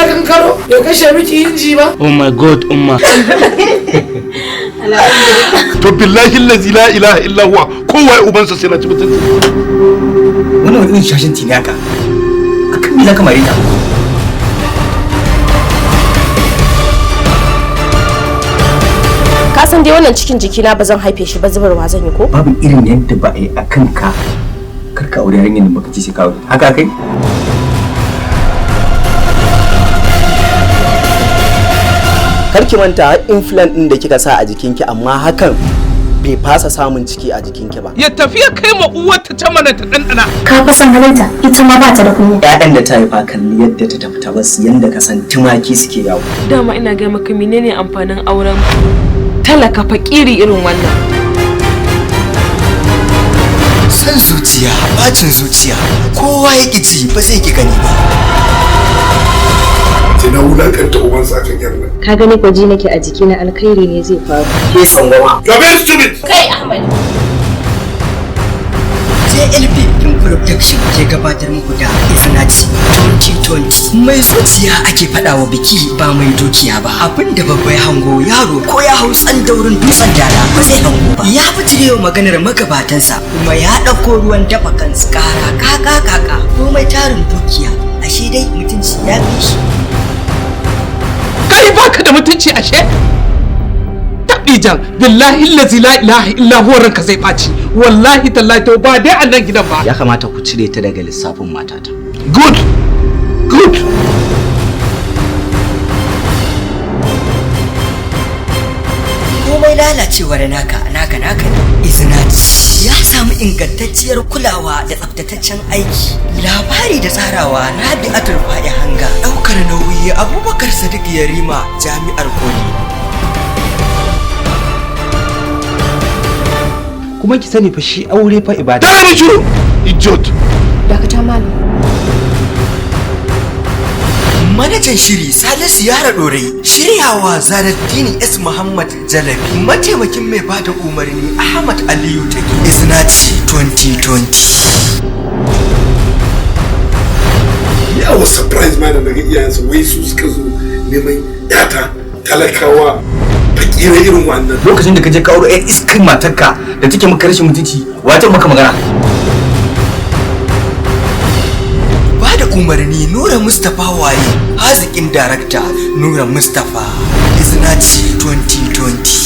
ya kankaro ya kashe miki inji ba. Oh my God, umma. To billahi allazi la ilaha illa huwa, kowa ubansa sai na ci mutunci. Wannan wani irin shashanci ne haka? Akan me zaka mare ta? Ka san dai wannan cikin jikina ba zan haife shi ba, zubarwa zan yi ko? Babu irin yadda ba a yi akan ka kar ka aure yarinyar da baka ci sai ka aure. Haka kai? Kar ki manta har implant din da kika sa a jikinki, amma hakan bai fasa samun ciki a jikinki ba. Ya tafi ya kai ma uwarta ta mana ta ɗanɗana. Ka fa san halinta, ita ma ba ta da kunya. Ƴaƴan da ta haifa, kalli yadda ta tafi ta basu yanda ka san tumaki suke yawo. Dama ina ga maka, menene amfanin auren talaka fakiri irin wannan? San zuciya, bacin zuciya, kowa ya ƙi ji ba zai ƙi gani ba. Sai na wulakanta ubansa akan yar nan. Ka gani ko, ji nake a jikina alkhairi ne zai faru. Ke tsangwama. You are very stupid. Kai Ahmad. JLP Film Production ke gabatar muku da Izinaci 2020. Mai zuciya ake faɗa wa biki, ba mai dukiya ba. Abin da babba ya hango, yaro ko ya hau tsandaurin dutsen dala ba zai hango ba. Ya bijirewa maganar magabatansa kuma ya ɗauko ruwan dafa kansu kara kaka kaka. Komai tarin dukiya, ashe dai mutunci ya fi shi. Kai baka da mutunci ashe? Taɓijan, billahi allazi la ilaha illa huwa, ranka zai ɓaci. Wallahi tallahi, to ba dai a nan gidan ba. Ya kamata ku cire ta daga lissafin matata. Good, good. Komai lalacewar naka, naka naka ne. Izinaci ya samu ingantacciyar kulawa da tsaftataccen aiki. Labari da tsarawa Rabi'atul Fa'i Hanga. Daukar nauyi Abubakar Sadiq Yarima, Jami'ar Koli. Kuma ki sani fa, shi aure fa ibada. Tare da shiru, idiot. Dakata malam. Manajan shiri Salisu Yara Dorai, shiryawa Zaraddini S Muhammad Jalabi, mataimakin mai bada umarni Ahmad Aliyu Tage. Izinaci 2020. Ni I was surprised ma da naga iyayensu wai su suka zo neman yata, talakawa fakirai irin wannan. Lokacin da ka je ka aure ƴar iskan matarka da take maka rashin mutunci, wace maka magana? Bada umarni Nura Mustapha Waye, haziƙin darakta Nura Mustapha. Izinaci 2020.